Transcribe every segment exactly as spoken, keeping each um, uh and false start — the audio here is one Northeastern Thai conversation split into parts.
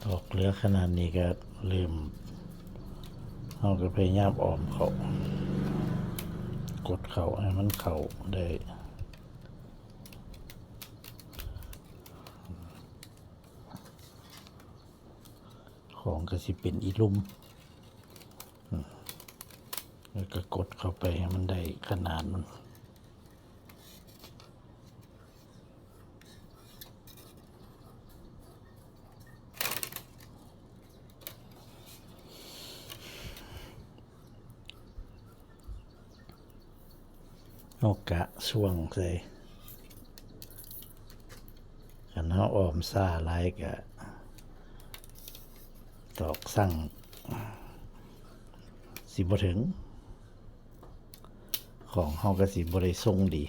ออกเหลือขนาดนี้ก็เริ่ม เฮาก็พยายามอ้อมเข้า กดเข้าให้มันเข้าได้ ของก็สิเป็นอีลุ่ม อืม แล้วก็กดเข้าไปให้มันได้ขนาดมัน เฮากะส่วงใส่ คันเฮาอ้อมซ้าหลายกะ ตอกสั่ง สิบ่ถึง ของเฮาก็สิบ่ได้ทรงดี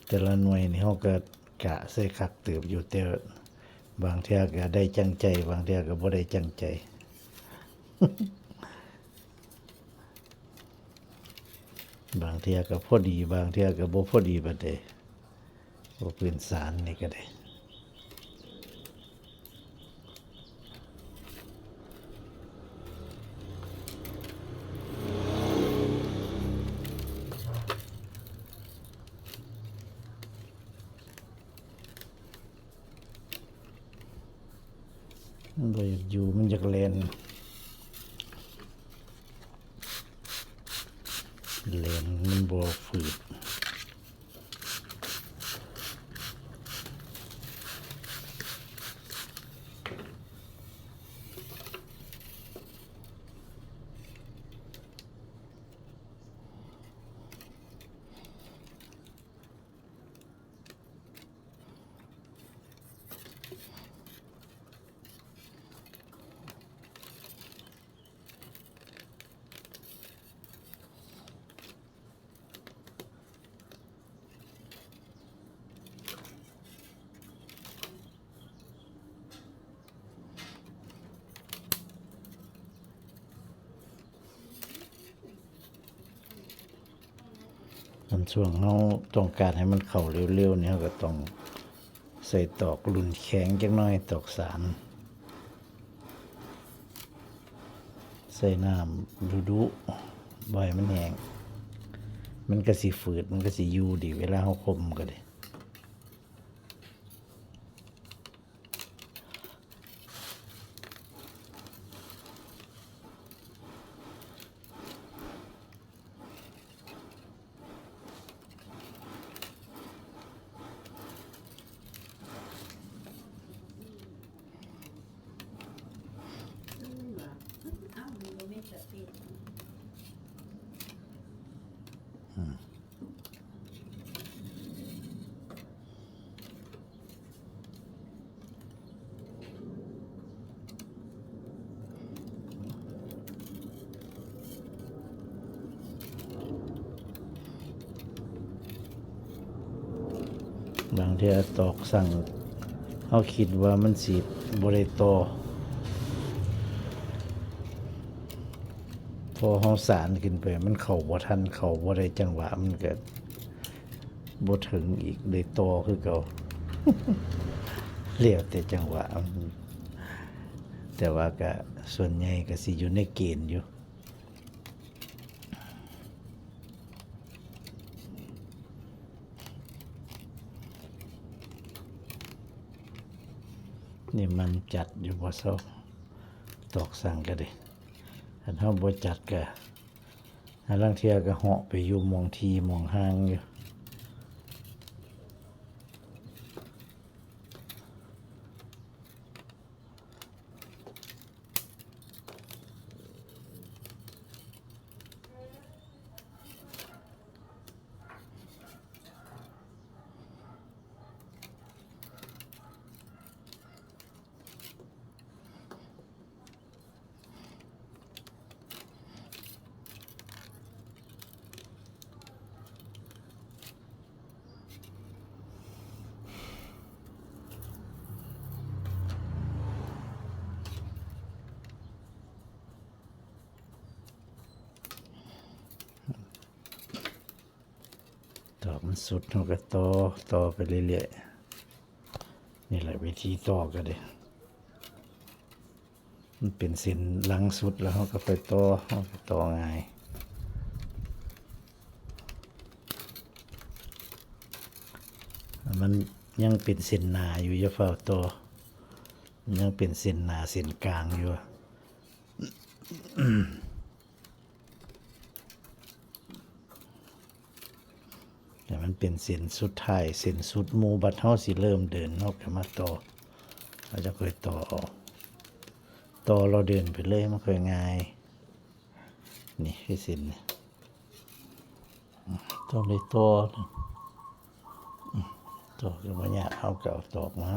แต่ละหน่วยนี่เฮาก็กะใส่คักเติบอยู่ แต่บางเทื่อก็ได้จั่งใจ บางเทื่อก็บ่ได้จั่งใจ บางเทื่อก็พอดี บางเทื่อก็บ่พอดีปานใด บ่พื้นสารนี่ก็ได้ มันบ่อยากอยู่ มันอยากแล่น แล่นมันบ่ฝืด คันช่วงเฮาต้องการให้มันเข้าเร็วๆ นี่ เฮาก็ต้องใส่ตอกรุ่นแข็งจักหน่อย ตอกสาร ใส่น้ำดุๆ บ่ให้มันแห้ง มันก็สิฝืด มันก็สิอยู่ดี เวลาเฮาคมก็ได้ บางเทื่อตอกสั่ง เฮาคิดว่ามันสิบ่ได้ต่อ พอเฮาสานขึ้นไป มันเข้าบ่ทัน เข้าบ่ได้จังหวะ มันก็บ่ถึงอีก ได้ต่อคือเก่า แล้วแต่จังหวะมัน แต่ว่าก็ส่วนใหญ่ก็สิอยู่ในเกณฑ์อยู่ นี่มันจัดอยู่บ่เซา ตอกสั่งก็ได้ คันเฮาบ่จัดก็ หาลางเทื่อก็เหาะไปอยู่หม่องที่หม่องห่างอยู่ มันสุดเฮาก็ต่อ ต่อไปเรื่อยๆ นี่แหละวิธีต่อก็ได้ มันเป็นเส้นหลังสุดแล้วเฮาก็ค่อยต่อ เฮาก็ต่อง่าย มันยังเป็นเส้นหนาอยู่ อย่าฟ้าวต่อ มันยังเป็นเส้นหนาเส้นกลางอยู่ แต่มันเป็นเส้นสุดท้าย เส้นสุดหมู่ บัดเฮาสิเริ่มเดิน เฮาก็มาต่อ เฮาจะค่อยต่อเอา ต่อแล้วเดินไปเลย มันค่อยง่าย นี่คือเส้นนี่ ต้องได้ต่อนะ ต่อก็บ่ยาก เฮาก็เอาตอกมา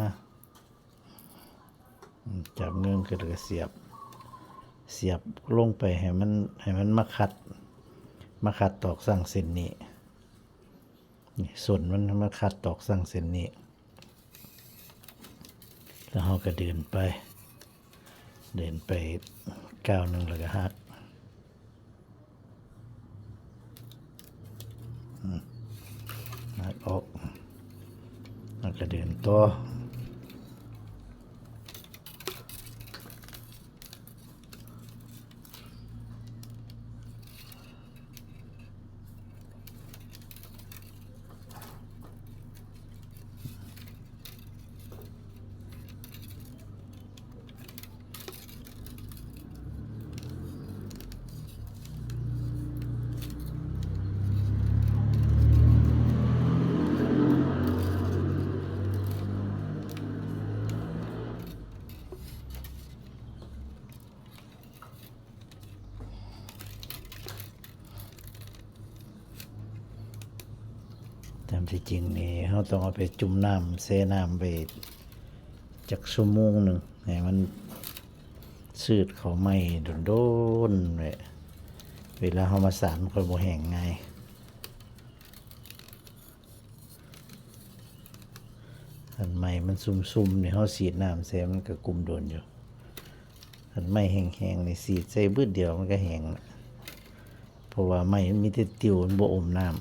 จับเงินก็เลยเสียบ เสียบลงไปให้มัน ให้มันมาขัด มาขัดตอกสั่งเส้นนี้ นี่ส้นมันมาขัดตอกสั่งเส้นนี้ แล้วเฮาก็เดินไป เดินไปก้าวหนึ่งแล้วก็หัก อืม หักออก แล้วก็เดินต่อ ตามที่จริงนี่ เฮาต้องเอาไปจุ่มน้ำ แช่น้ำไปจักชั่วโมงหนึ่ง ให้มัน สืดเข้าใหม่โดนๆ ไว้ เวลาเฮามาสานมันค่อยบ่แห้งง่าย คันไม้มันซุ่มๆ นี่ เฮาสีดน้ำใส่มันก็กุมโดนอยู่ คันไม้แห้งๆ นี่ สีดใส่บึดเดียวมันก็แห้งละ เพราะว่าไม้มันมีแต่ติว มันบ่อมน้ำ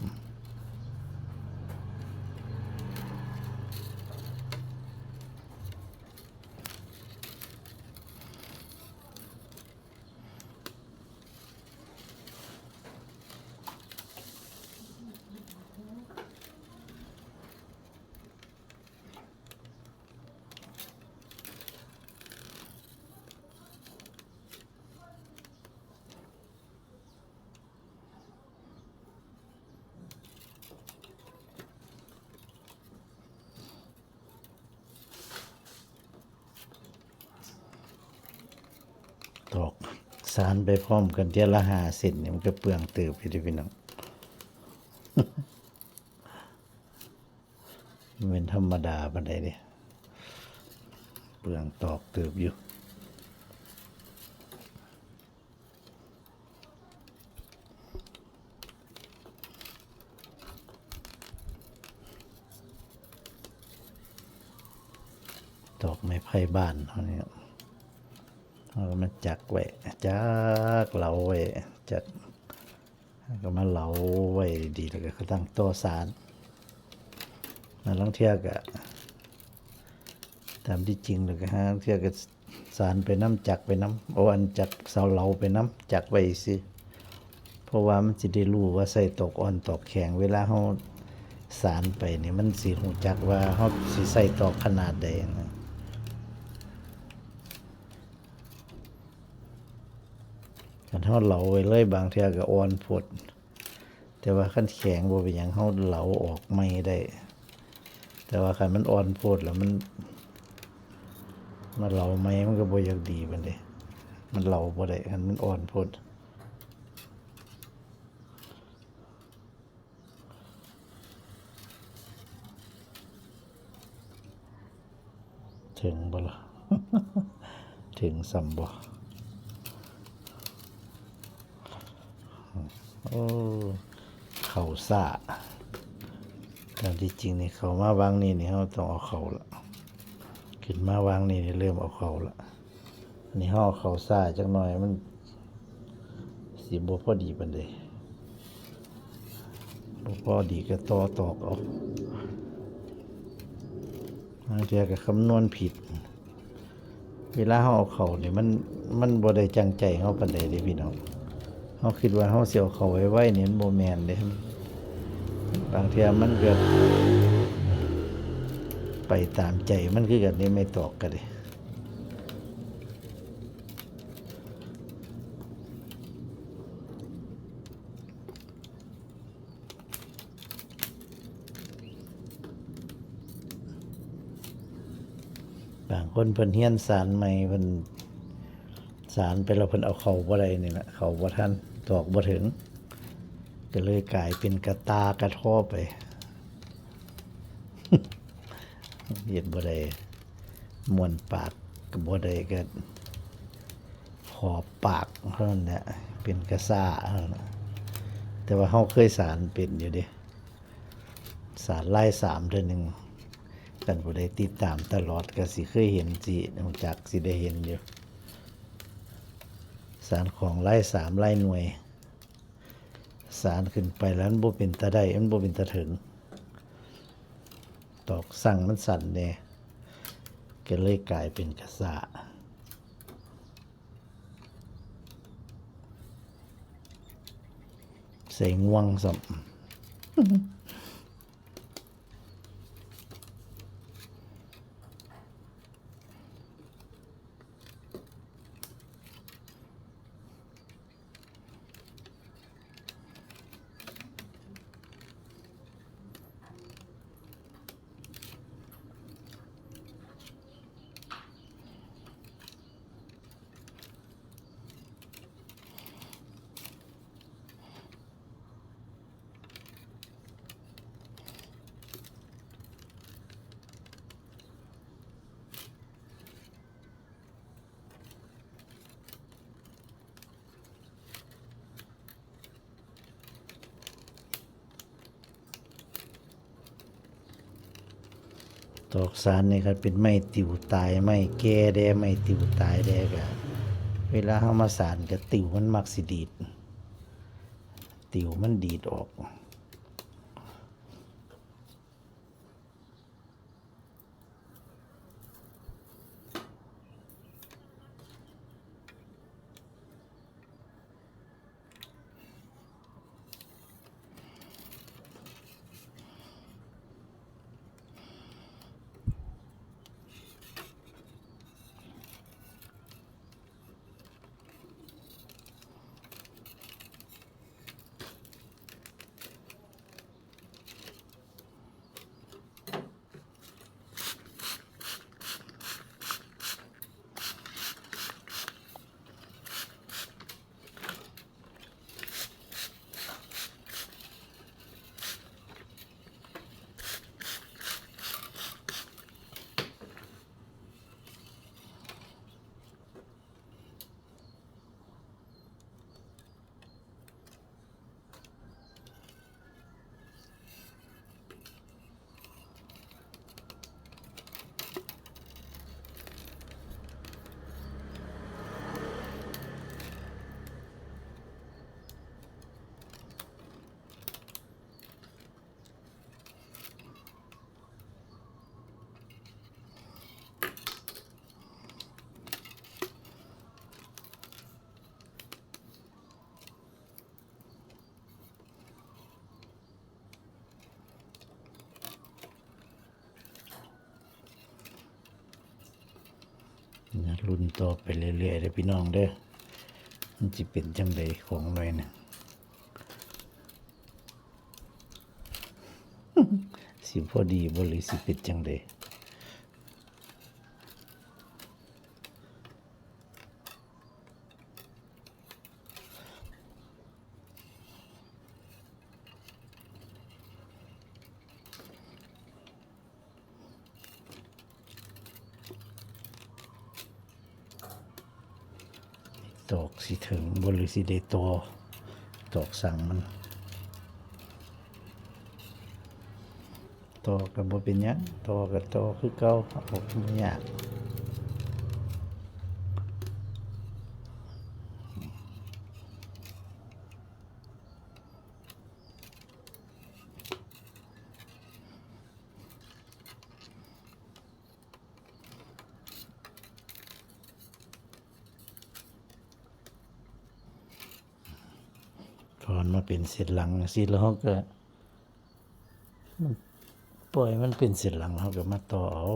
ตอกสานไปพร้อมกันเทื่อละห้าเส้นนี่ มันก็เปลืองเติบอยู่เด้พี่น้อง มันเป็นธรรมดาปานใดเด้ เปลืองตอกเติบอยู่ ตอกไม้ไผ่บ้านเฮานี่ เฮาก็มาจักไว้ จักเหลาไว้ จัก แล้วก็มาเหลาไว้ดี แล้วก็ตั้งต่อสาน แล้วลางเทื่อก็ ตามที่จริงแล้วก็ ลางเทื่อก็สานไปนำ จักไปนำ โอ้ อันจัก เสาเหลาไปนำ จักไว้ซื่อ เพราะว่ามันสิได้รู้ว่าใส่ตอกอ่อนตอกแข็ง เวลาเฮาสานไปนี่ มันสิรู้จักว่าเฮาสิใส่ตอกขนาดใดนะ คันเฮาเหลาไว้เลย บางเทื่อก็อ่อนโพด แต่ว่าคันแข็งบ่เป็นหยัง เฮาเหลาออกใหม่ได้ แต่ว่าคันมันอ่อนโพดแล้วมัน มาเหลาใหม่มันก็บ่อยากดีปานใด มันเหลาบ่ได้ คันมันอ่อนโพด ถึงบ่ล่ะ ถึงส่ำบ่ โอ้ เข้าซ่า ตามที่จริงนี่ เข้ามาวางนี่นี่ เฮาต้องเอาเข้าละ ขึ้นมาวางนี่นี่ เริ่มเอาเข้าละ อันนี้เฮาเอาเข้าซ่าจักหน่อย มันสิบ่พอดีปานใด บ่พอดีก็ต่อตอกเอา บางเทื่อก็คำนวณผิด เวลาเราเอาเข้านี่มัน มันบ่ได้จังใจเราปานใดเด้พี่น้อง เราคิดว่าเราสิเอาเข้าไวๆนี่มันบ่แม่นเด้ บางเทื่อมันก็ไปตามใจมันคือกันเด้ ไม้ตอกก็ดี บางคนเพิ่นเรียนสานใหม่ เพิ่นสานไปแล้วเพิ่นเอาเข้าบ่ได้นี่แหละ เข้าบ่ทัน ตอกบ่ถึง ก็เลยกลายเป็นกะต่ากะทอไป เฮ็ดบ่ได้ ม่วนปากก็บ่ได้ ก็ขอบปากเท่านั้นแหละ เป็นกะซ่าเท่านั้นแหละ แต่ว่าเราเคยสานเป็นอยู่เด้ สานลายสามเทื่อหนึ่ง คันผู้ใดติดตามตลอดก็สิเคยเห็น สิรู้จัก สิได้เห็นอยู่ สานของลายสามลายหน่วย สานขึ้นไปแล้วมันบ่เป็นตาได้ มันบ่เป็นตาถึง ตอกสั่งมันสั้นแน่ ก็เลยกลายเป็นกะซ่า ใส่งวงซ้ำ ตอกสานนี่คันเป็นไม้ติวตาย ไม้แก่แด่ ไม้ติวตายแด่ก็ เวลาเรามาสานก็ติวมันมักสิดีด ติวมันดีดออก นะ รุ่นต่อไปเรื่อยๆเด้อพี่น้องเด้อ มันสิเป็นจั่งใดของหน่วยน่ะ สิพอดีบ่หรือสิเป็นจั่งใด ตอกสิถึงบ่หรือสิได้ต่อ ตอกสั่งมัน ต่อก็บ่เป็นหยัง ต่อก็ต่อคือเก่า ออกบ่ยาก มาเป็นเส้นหลังจั่งซี้ แล้วเราก็ มัน ปล่อยมันเป็นเส้นหลัง เราก็มาต่อเอา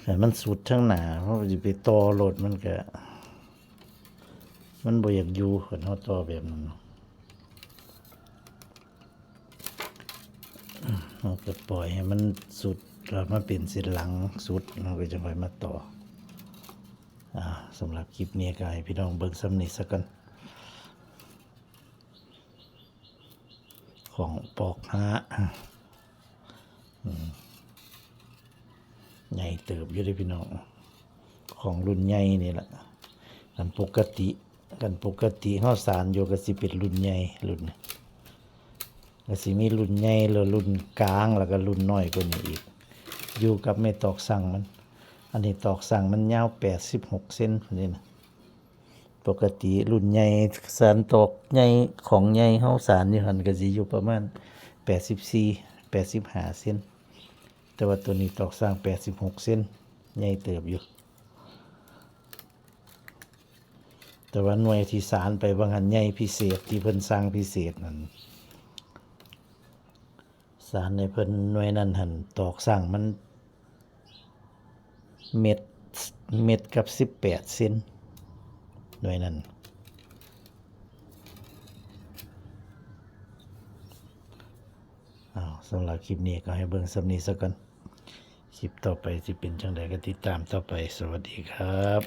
คันมันสุดทางหน้า เราสิไปต่อโลด มันก็ มันบ่อยากอยู่ คันเราต่อแบบนั้น เราก็ปล่อยให้มันสุด แล้วมาเป็นเส้นหลังสุด เราก็จะค่อยมาต่อ อ่า สำหรับคลิปนี้ก็ให้พี่น้องเบิ่งส่ำนี้ซะก่อน ของปอกห้า อืม ใหญ่เติบอยู่เด้พี่น้อง ของรุ่นใหญ่นี่แหละ คันปกติ คันปกติเราสานอยู่ก็สิเป็นรุ่นใหญ่ รุ่น ก็สิมีรุ่นใหญ่ แล้วรุ่นกลาง แล้วก็รุ่นน้อยกว่านี้อีก อยู่กับแม่ตอกสั่งมัน อันนี้ตอกสั่งมันยาวแปดสิบหกเซนนี่นะ ปกติรุ่นใหญ่ สานตอกใหญ่ ของใหญ่เราสานอยู่หั่นก็สิอยู่ประมาณแปดสิบสี่ แปดสิบห้าเซน แต่ว่าตัวนี้ตอกสั่งแปดสิบหกเซน ใหญ่เติบอยู่ แต่ว่าหน่วยที่สานไปบางหั่นใหญ่พิเศษ ที่เพิ่นสั่งพิเศษนั่น สานให้เพิ่นหน่วยนั้นหั่น ตอกสั่งมัน เม็ด เม็ดกับสิบแปดเซน หน่วยนั้น อ้าว สำหรับคลิปนี้ก็ให้เบิ่งส่ำนี้ซะก่อน คลิปต่อไปสิเป็นจั่งใดก็ติดตามต่อไป สวัสดีครับ